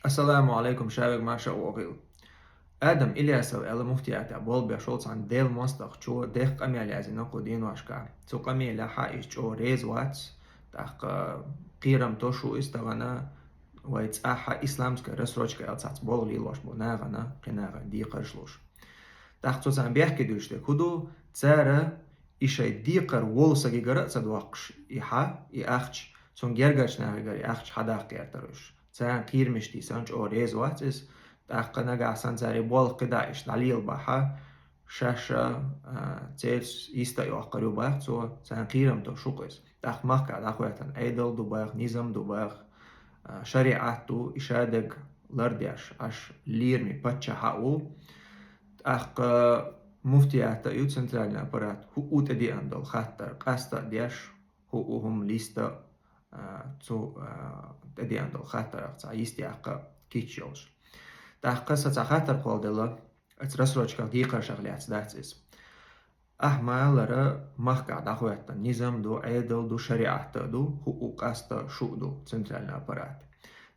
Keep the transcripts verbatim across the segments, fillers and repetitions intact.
Ассаламу алейкум, шавег маша охил. Адам Ильясов аьлла муфтиятехь болх беш волу цхьана Делан мостагӀчо дехха къамел яздина кху деношкахь. Цу къамелехь иза чӀогӀа реза вац, тӀаккха кхерам то шу иза тахана вай цӀахь исламская рассрочка аьлла цхьацца болх лелош болу нахана, кхин нахана декхарш луш. ТӀаккха цо царна бехке дуьллуш дерг хӀун ду, цара и шайн декхар волу сагигара а ца доккхуш, и хьа, и ахча, цунна гергарчу нахигара и ахча хьадаккха гӀертара уьш. Царна кхерамаш тийсана чӀогӀа реза вац иза, тӀаккха нагахь санна цара и болх кхидӀа иштта дӀалелабахь, шаьш а, а, церца йист а йоккхур ю боху цо, царна кхерам то шу-кх иза. ТӀаккха махкахь дӀахӀоьттина Ӏедал ду боху, низам ду боху, а, шариӀат ду, и шадерг лардеш, Ӏаш лераме паччахь а ву. ТӀаккха муфтият а ю, центральный аппарат, хӀуъу тӀедеана долу хаттар къаста а деш, хӀуъу хӀума листа а, цу, а, тӀедеана долу хаттарах цхьа йист яккха кийча йолуш. ТӀаккха сан цхьа хаттар кхолладелла, оцу рассрочках декхаршах лаьцна дац иза. Ахьа ма-аллара, махкахь дӀахӀоьттина низам ду, Ӏедал ду, шариӀат а ду, хӀуъу къаста, шу а ду, центральный аппарат.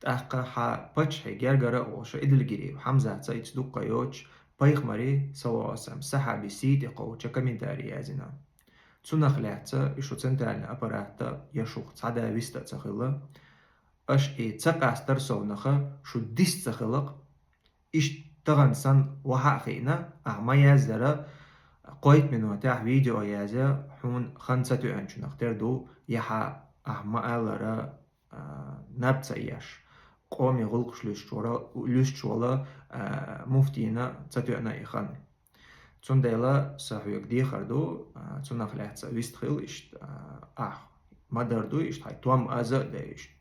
ТӀаккха хьан паччахье гергара а волуш Идилгириев Хьамзаца, ица дуккха йоцуш, пайхамаре, саллаллаху Ӏалайхи ва саллам, сахьаби сий тӀе кхочу комментарий яздина. Цунах лаьцна и шу центральный аппарата я шух цхьа да вист а ца хилла, аша и ца къастар совнаха шу дис ца хилла-кх. Иштта тахана санна ваха а хиъна, ахьа ма-яздара, кхойтта минотехь видео язъя, хьуна хан ца тоьанчунах тера ду, я хьан, ахьа ма-аллара, а, наб ца еш, къоме гӀуллакхаш луьстуш вара, луьстуш вала, а, муфтийна ца тоьана и хан. Цундела сан хьоьга дехар ду, а, цунах лаьцна вист хила иштта, а, ахь ма-дарра ду иштта, хьайн том аза а дай иштта.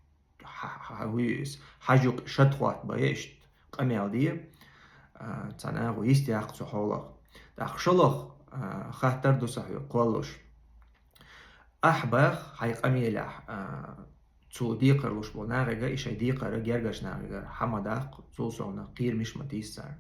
Хьа-, хьа-, хьа-, хӀуй иза, хьажа юкъа шад хӀотта бан иштта къамел де, а, цхьа нахо йист яккха цу хьолах. ТӀаккха шолгӀа, а, хаттар ду сан хьоьга кхоллалуш. Ахьа баха хьайн къамелехь, а, цо декхар луш болу нахега, и шайн декхар гергарчу нахегара хьа ма даккха, цул совнаха кхерамаш ма тийса царна.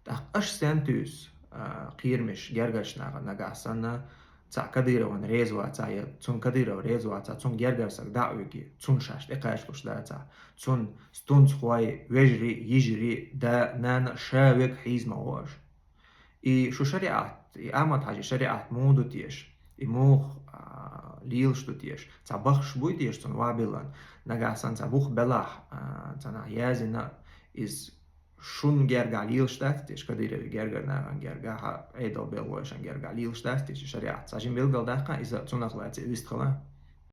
ТӀаккха аша стенна туьйсу, а, кхерамаш гергарчу нахана, нагахь санна, цхьа Кадыровна реза вацахь, я цунна Кадыров реза вацахь, цунна гергара саг дӀа а вуьгий, цунна шаьш тӀекхачалуш дацахь, цунна стунцхой, вежарий, йижарий, да, нана, ша верг хьийза ма ву аша. И шу шариӀат, и Ахьмад-Хьаьжин шариӀат муха ду теша? И муха, а, лелаш ду теша? Цхьа баххаш буй теша цунна вабилан? Нагахь санна цхьа бух белахь, а, цхьанхьа яздина, иза шун гергахь лелаш дац теша, Кадыровн гергара нахана гергахь, Ӏедал белхалойшан гергахь лелаш дац теша шариӀат? Цхьа жима билгалдаккха иза, цунах лаьцна вистхила.